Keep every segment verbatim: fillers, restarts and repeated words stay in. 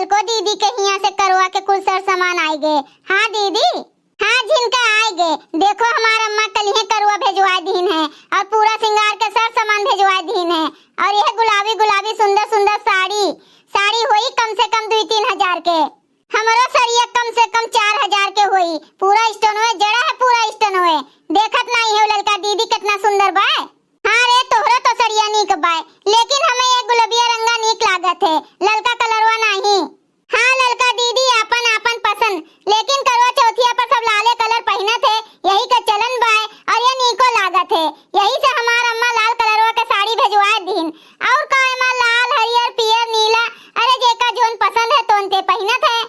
को दीदी के हियाँ से करवा के कुल सर सामान आइगे। हाँ दीदी, हाँ झिनका आइगे। देखो हमार अम्मा कलिहे करवा भेजवाए दीन है और पूरा सिंगार के सर सामान भेजवाए दीन है। और यह गुलाबी गुलाबी सुंदर सुंदर साड़ी, साड़ी होई कम से कम दुई तीन हजार के। हमरो सड़िया कम से कम चार हजार के होई। पूरा स्टोनवे जड़ा है, पूरा स्टोनवे। देखत नाहीं हो ललका दीदी कितना सुंदर बाय। हाँ रे, तोहरो तो सड़िया नीक बाय, लेकिन हमें ये गुलबिया रंगा नीक लागत है, ललका कलरवा नाहीं। हाँ ललका दीदी, आपन आपन पसंद, लेकिन करवा चौथिया पर सब लाले कलर पहिनत है, यही का चलन बाय और ये नीको लागत है। यही से हमार अम्मा लाल कलरवा के साड़ी भेजवाए दीन। और का एमा लाल, हरियर, पियर, नीला, अरे जेका जोन पसंद है तोन ते पहिनत है।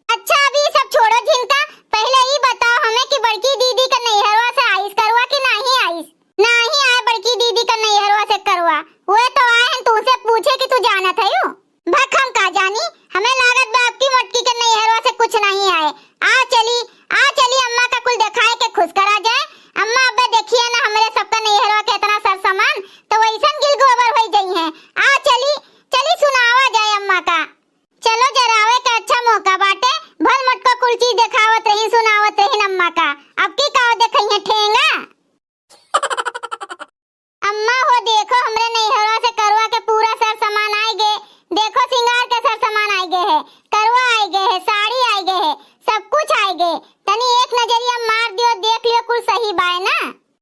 अच्छा अभी सब छोड़ो झिनका, पहले ई बताओ हमें कि बड़की दीदी का नैहरवा से आइस करवा कि नाहीं आइस? नाहीं आए बड़की दीदी का नैहरवा से करवा, वे तो आए हैं तुमसे पूछे कि तू जानत है यू। भक हम का जानी, हमें लागत बा आपकी मोटकी के नैहरवा से कुछ नाहीं आए। आ चली, आ चली अम्मा का कुल देखाए के खुश करा जाए। अम्मा अबे देखिए ना हमरे सबका नैहरवा के इतना सर सामान, तो वैसन गिल गोबर होई जाई हैं। आ चली, चली सुनावा जाए अम्मा का। चलो जरावे के अच्छा मौका बाटे, भल मटको कुल चीज देखावत रही, सुनावत रही अम्मा का। अब की का देखई है ठेंगा? अम्मा हो देखो, हमरे नैहरवा से करवा के पूरा सर सामान आइगे। देखो, सिंगार के सर सामान आइगे है, करवा आइगे है, साड़ी आइगे है, सब कुछ आइगे। तनी एक नजरिया मार दियो, देख लियो, कुल सही बाय ना?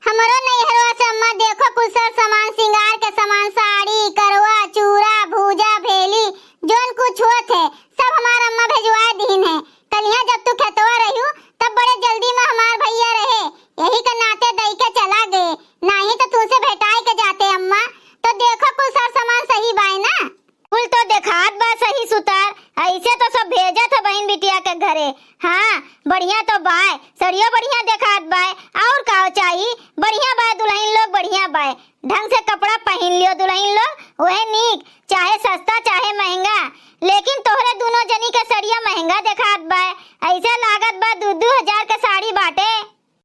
हमरो नैहरवा से अम्मा देखो, कुल सर सामान, सिंगार के सामान, साड़ी, करवा, चूड़ा, भूजा, भेली, जोन कुछ होत है, सब हमार अम्मा भेजवाए दीन है। कलिया जब तू खेतवा रह्यू, तब बड़े जल्दी में हमार भैया रहे, यही के नाते दई के चला गए, नाहीं तो तुमसे भेटाए के जाते अम्मा। तो देखो कुल सर सामान सही बाय ना? कुल तो देखात बा सही सुतार, ऐसे तो सब भेजत है बहिन बिटिया के घरे। हाँ, बढ़िया तो बाय, सड़ियो बढ़िया देखात बाय, और का चाही? बढ़िया बाय दुलहिन लोग, बढ़िया बाय, ढंग से कपड़ा पहिन लियो दुलहिन लोग, वह नीक, चाहे सस्ता चाहे महंगा। लेकिन तोहरे दुनो जनी के सड़िया महंगा देखात बाय, ऐसे लागत बा दू दू हजार के साड़ी बाटे।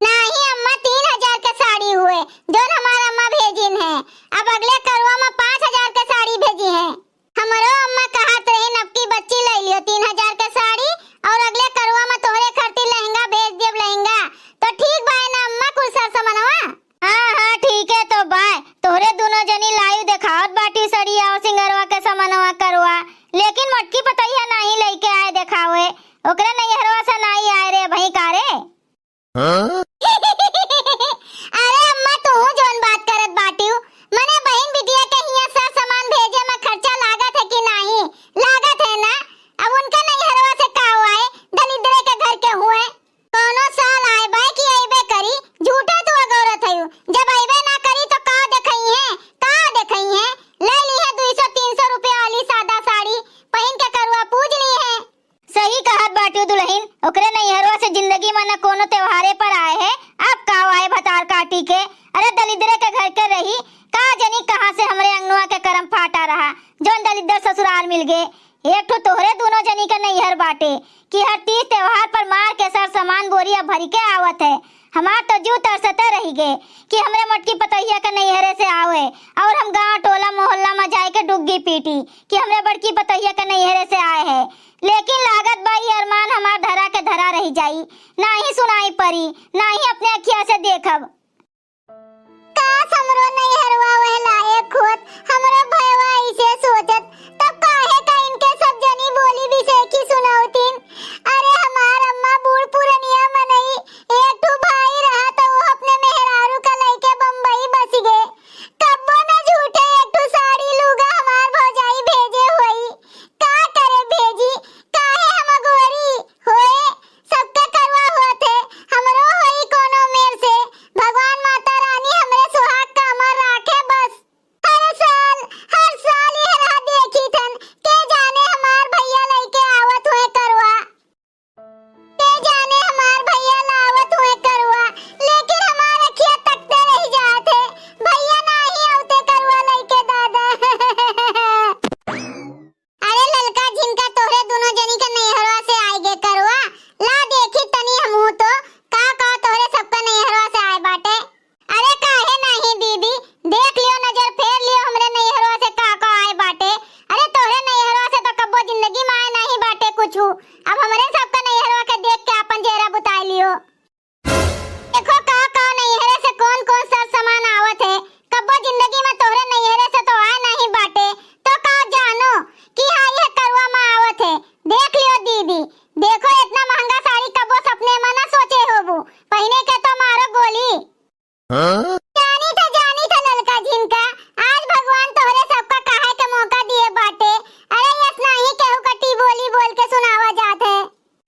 नाहीं अम्मा, तीन हजार के साड़ी हुए, जोन हमार अम्मा भेजिन है। अब अगले करवा में पाँच हजार के साड़ी भेजी है। हमरो अम्मा कहत रहिन, "अब की बच्ची लई लियो तीन हजार के साड़ी और अगले करवा में तोहरे खातिर लहंगा भेज देब, लहंगा।" तो ठीक बाय ना अम्मा, कुल सर समनवा? हाँ, हाँ, ठीक है तो बाय, तोहरे दुनो जनी लाइव देखावत बाटी सड़िया और सिंगरवा के समनवा करवा, लेकिन मोटकी पतोहिया नाहीं लइके आए देखावे, ओकरे नैहरवा से नाहीं आए रे भई का रे? हाँ? अरे अम्मा, तू जोन बात करत बाटिउ, मने बहिन बिटिया के हियाँ सर सामान भेजे में खर्चा लागत है कि नाहीं? लागत है ना। अब उनका नैहरवा से का हुआ है, दलिद्रे के घर के हुए। कौनो साल आए बाय कि अइबे करी, झूठे तू अगौरत हयू। जब अइबे ना करी तो का देखई है, का देखई है? ले ली है दुई सौ तीन सौ रुपया वाली सादा साड़ी, पहिन के करवा पूज ली है। सही कहत बाटू दुलहिन, ओकरे नैहरवा से जिंदगी में न कोनो त्योहारे पर आए है, अब का आए भतार काटी के? अरे दलिद्रे के घर के रही, का जनी कहाँ से हमरे अंगनवा के करम फाटा रहा, जौन दलिद्र ससुराल मिल गे। एक ठो तोहरे दुनो जनी के नैहर बाटे कि हर तीज त्योहार पर मार के सर सामान बोरिया भरी के आवत है। हमार तो जीव तरसते रही गे कि हमरे मोटकी पतोहिया के नैहरे से आवे और हम गांव टोला मोहल्ला में जाए के डुग्गी पीटी कि हमरे बड़की पतोहिया के नैहरे से आए है। लेकिन लागत बा ई अरमान हमार धरा के धरा रही जाई, नाहीं सुनाई परी, नाहीं अपने अखिया से देखब। काश हमरो नैहरवा वह लायक होत, हमरो भयवा ऐसे सोचत, तब काहे का इनके सब जनी बोली बिसेखी सुनौतीन। अरे हमार अम्मा बूढ़ पुरनिया मनई, एक ठो भाई रहा तो वो अपने मेहरारू का लइके बम्बई बस गे। कब्बो न झूठे एक ठो साड़ी लूगा हमार भौजाई भेजे होई। का करे भेजी, काहे हम अगोरी होए? सबके करवा होत है, हमरो होई कोनो मेर से। भगवान माता रानी हमरे सुहाग का अमर राखे बस। हर साल, हर साल यह राह देखी थन, के पूछू, अब हमरे सबका नैहरवा के देख के आपन चेहरा बुताई लियो। देखो का का नैहरे से कौन कौन सर सामान आवत है। कब्बो जिंदगी में तोहरे नैहरे से तो आए नहीं बाटे, तो का जानो कि हाँ यह करुआ माँ आवत है। देख लियो दीदी, देखो इतना महंगा साड़ी कब्बो सपने में ना सोचे होबू, पहिने के तो मारो गोली। हाँ? जानी था, जानी था ललका झिनका, आज भगवान तोहरे सबका कहे के मौका दिए बाटे। अरे यस नाही केहू का टी बोली बोल के सुनावा जात है।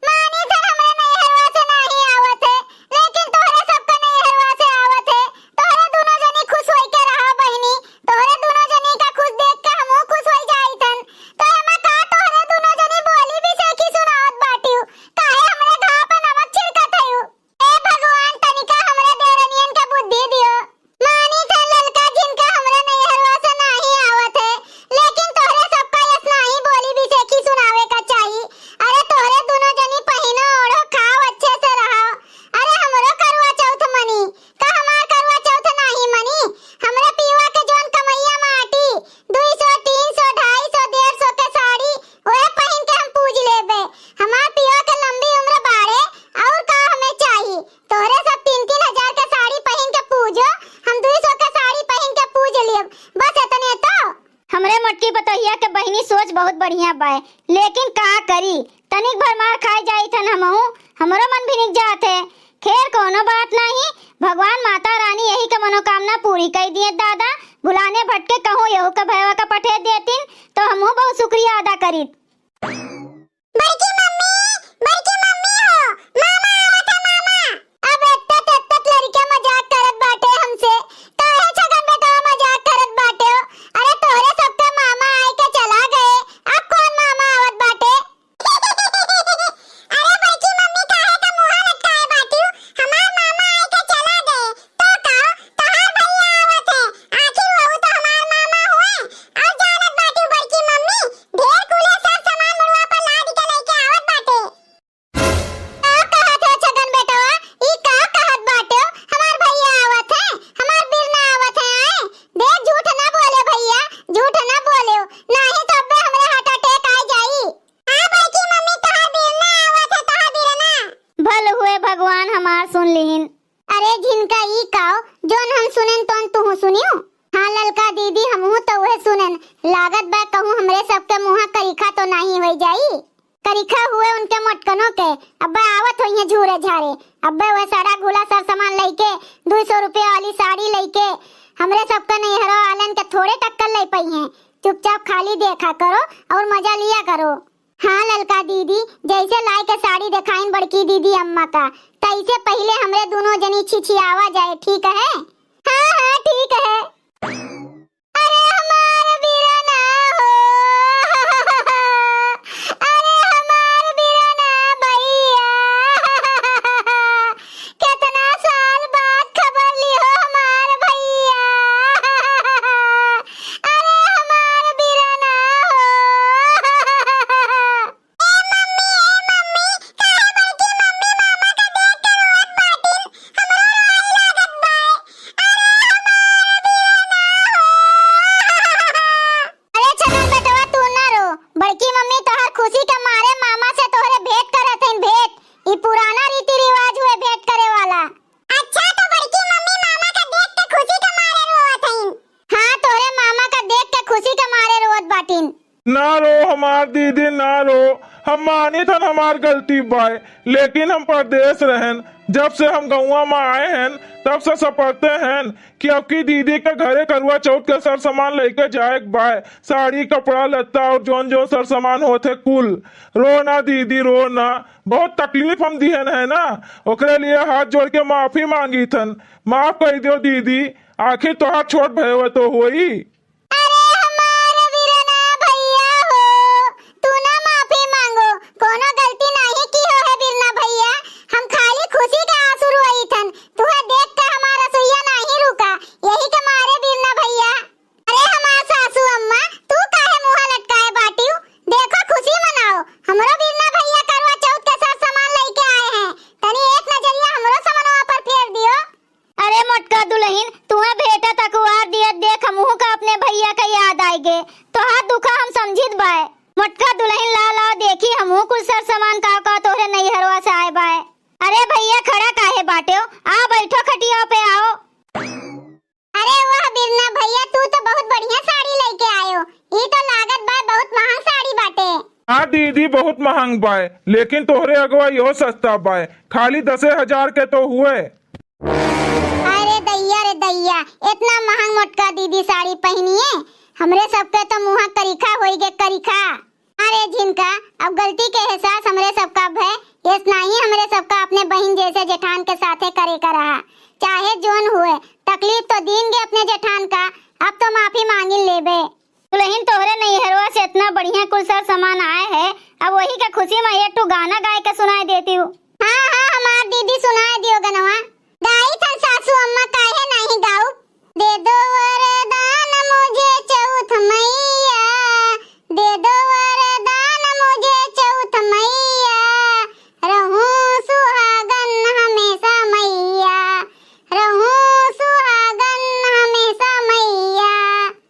मानी धन हमरे नैहरवा से नाही आवत है, लेकिन तोहरे सबका नैहरवा से आवत है। तोहरे दुनो जनी खुश होई के रहा बहिनी, तोहरे दुनो जनी का खुश देख के हमहू खुश होई जाई थन। तो एमा का तोहरे दुनो जनी बोली भी सेखी सुनावत बाटियो, काहे हमरे घाव पे नमक छिड़कत हइयो? ए भगवान, तनिका हमरे देवरनियन के बुद्धि दियो। मानी थन ललका झिनका हमरे नैहरवा से नाही आवत है, लेकिन तोहरे सबका यस नाही बोली भी सेखी सुनावे का चाही। अरे तोहरे दुनो जनी पहिनो ओढ़ो, खाओ, अच्छे से रहो। अरे हमरो करवा चौथ मनी, का हमार करवा चौथ नाही मनी? हमरे पियवा के जौन कमैया माटी, दुई सौ, तीन सौ, ढाई सौ, डेढ़ सौ के साड़ी, ओहे पहिन के हम पूज लेबे। हमार पियवा के लंबी उम्र बाढ़े, और का हमें चाही? तोहरे सब तीन तीन हजार के साड़ी पहिन के पूजो, हम दुई सौ के साड़ी पहिन के पूज लियब, बस एतने तो। हमरे मोटकी पतोहिया के बहिनी सोच बहुत बढ़िया बाय, लेकिन का करी, तनिक भर मार खाए जाई थन हमहू, हमरो मन भिनिक जात है। खैर कोनो बात नाही, भगवान माता रानी यही के मनोकामना पूरी कई दिए दादा। भुलाने भटके कहूँ यहू के भयवा का पठे देतिन, तो हमहू बहुत शुक्रिया अदा करीत। बड़की मम्मी, बड़की मम्मी हो, मामा आवत है, मामा। अब एत्तत एत्तत लड़किया मजाक करत बाटे हमसे। काहे छगन बेटवा मजाक करत बाटे हो? अरे तोहरे सबके मामा आए के चला गए, अब कौन मामा आवत बाटे? अरे बड़की मम्मी काहे का मुंह लटकाए बाटियो? हमार मामा आए के चला गए, तो का? तोहार भैया आवत है, आखिर वहू तो हमार मामा हुए। और जानत बाटियो बड़की मम्मी, ढेर कुले सर सामान मुड़वा पर लाद के लेके आवत बाटे। का कहत हो छगन बेटवा? ई का कहत बाटे? हमार भैया आवत है, हमार बिरना आवत है, आए? देख झूठ ना बोले भैया, झूठ ना बोले, नाही तो अब्बे हमरे heart attack आ जाई। हाँ बड़की मम्मी, तोहार बिरना आवत है, तोहार बिरना। भल हुए भगवान हमार सुन लिहिन। अरे झिनका ई काओ, जौन हम सुनेन तौन तुहू सुनियो? हाँ ललका दीदी, हमहू तो उहे सुनेन। लागत बा कहूँ हमरे सबके मुँहा करिखा तो नाही होई जाई। करिखा हुए उनके मोटकनों के, अब्बे आवत होइहें झूरे झारे। अब्बे वह सड़ा घुला सर सामान लइके, दुई सौ रुपया वाली साड़ी लइके, हमरे सबके नैहरा वालन के थोड़े टक्कर ले पइहें। चुपचाप खाली देखा करो और मजा लिया करो। हाँ ललका दीदी, जैसे लाए के साड़ी देखाइन बड़की दीदी अम्मा का, तैसे पहिले हमरे दुनो जनी छिछियावा जाए, ठीक है? हाँ, हाँ, ठीक है। अरे हमार बिरना हो, अरे हमार बिरना भैया, केतना साल बाद खबर लिहो हमार भैया। अरे हमार बिरना हो। ए मम्मी, ए मम्मी, काहे बड़की मम्मी मामा का देख के रोवत बाटिन? हमरो रोए लागत बा। अरे हमार बिरना हो। अरे छगन बेटवा, तू ना रो। बड़की मम्मी तोहर खुशी के मारे मामा से तोहरे भेंट करत हईन, भेंट। ई पुराना रीति रिवाज हुए भेंट करे वाला। अच्छा, तो बड़की मम्मी मामा का देख के खुशी के मारे रोवत हईन। हाँ, तोहरे मामा का देख के खुशी के मारे रोवत बाटिन। ना रो हमार दीदी, ना रो। हम मानित हन हमार गलती बाय, लेकिन हम परदेस रहेन। जब से हम गौवा में आए हन, तब से सपरते हन कि अबकी दीदी के घरे करवा चौथ के सर सामान लइके जाए के बाय, साड़ी, कपड़ा, लत्ता और जौन जौन सर सामान होत है कुल। रो ना दीदी, रो ना, बहुत तकलीफ हम दिहन है ना, ओकरे लिए हाथ जोड़ के माफी मांगित हन। माफ कर दियो दीदी, आखिर तोहार छोट भयवा तो होई। अरे हमार बिरना भैया हो, तू ना माफी मांगो, कोनो गलती नाही किहो है बिरना भैया, हम खाली खुशी के आंसू रोई थन, तुहे देख के हमार रसोइया नाही रुका, यही के मारे बिरना भैया। अरे हमार सासू अम्मा, तू काहे मुंह लटकाए बाटियो? देखो खुशी मनाओ, हमरो बिरना भैया करवा चौथ के सर सामान लइके आए हैं, तनी एक नजरिया हमरो समनवा पर फेर दियो। अरे मोटका दुलहिन, तुहे भेंटत अखबार दियत देख हमहू का अपने हाँ दीदी, बहुत महंग बाय, लेकिन तोहरे अगवा इहो सस्ता बाय, खाली दसे हजार के तो हुए। अरे दैया रे दैया, इतना महंग मोटका दीदी साड़ी पहिनिए, हमरे सबके तो मुँह करिखा होई गे करिखा। अरे झिनका, अब गलती के एहसास हमरे सबका भय, एस नाही हमरे सबका अपने बहिन जैसे जेठान के साथे करे का रहा, चाहे जोन हुए, तकलीफ तो दीन गे अपने जेठान का, अब तो माफी मांगिन लेबे। दुलहिन तोहरे नैहरवा से इतना बढ़िया कुल सर सामान आए है, अब वही के खुशी में एक ठो गाना गाय के सुनाई देती हूँ।